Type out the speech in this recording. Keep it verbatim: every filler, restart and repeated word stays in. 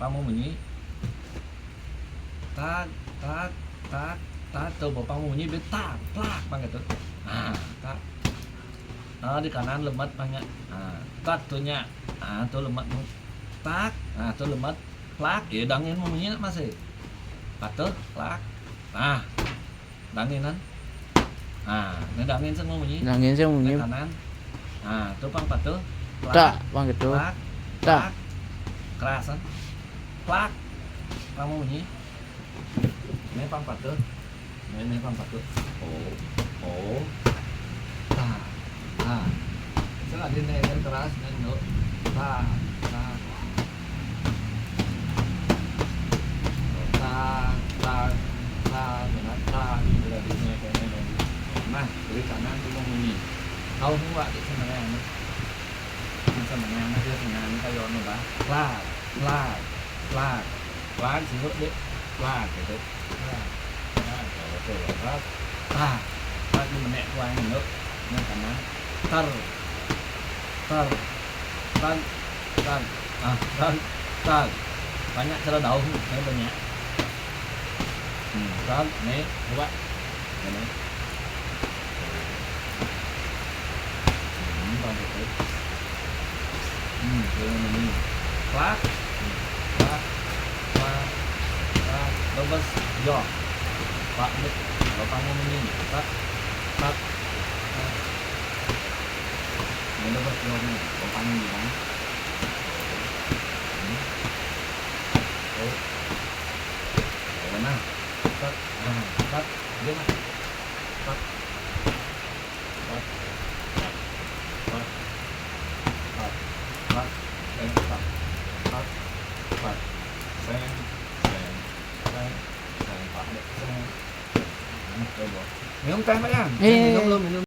Pang mô bunyi. Tak, tak, tak, tak. Tuh, bôh pang mô bunyi, bĕ tak, plak, pang gitu. Nah, tak. Nah, di kanan lemét pang nya. Nah, tak tuh nya. Nah, tuh lemét. Tak. Nah, tuh lemét. Plak, ya dangin mô bunyi masih. Patuh, plak. Nah, danginan. Nah, né dangin sing mô bunyi. Dangin sing mô bunyi. Né kanan. Nah, tuh pang patuh. Plak. Tak, pang gitu. Plak. Tak. Plak. Keras, kan? Plak. Pang mô bunyi. Né pang patuh. Né, né pang patuh. Oh. Oh. Tak. Nah. Sing adi né, né keras, né, no. Tak. Tak. Tak, tak, tak, tak, tak, gitu tadi, nih, kayak gini. Nah, kiri kanan tuh mô bunyi. Tahu nggak, di sebenarnya? Di sebenarnya, di sebenarnya kayak ono, bah. Plak, plak, plak. Plak, sih, yuk, Dek. Plak, gitu. Plak, plak, kalau tuh, plak. Plak. Plak, di menek, plak, yuk. Né kanan. Ter. Ter. Tag. Tag. Ah, tag. Tag. Pang nya cara daun, né pang nya. Hmm, tag, né, coba. Né. Hmm, pang gitu. Hmm, ini, ini. Plak. Plak. Plak. Plak. Bebas. Yo. Plak, né. Bôh pang mô bunyi. Plak. Plak. Plak. Né bebas, yo, né. Bôh pang mô bunyi, kan? Tuh. Tuh, nah. Tet. Nah, tet. Dia, nah. Tet. Tet. Tet. Tet. Tet. Tet. Seng, tet. Tet. Tet. Seng. Seng. Seng. Seng. Tet. Seng. Nah, coba. Minum téh, Pak, ya? Iya, minum, iya, belum minum.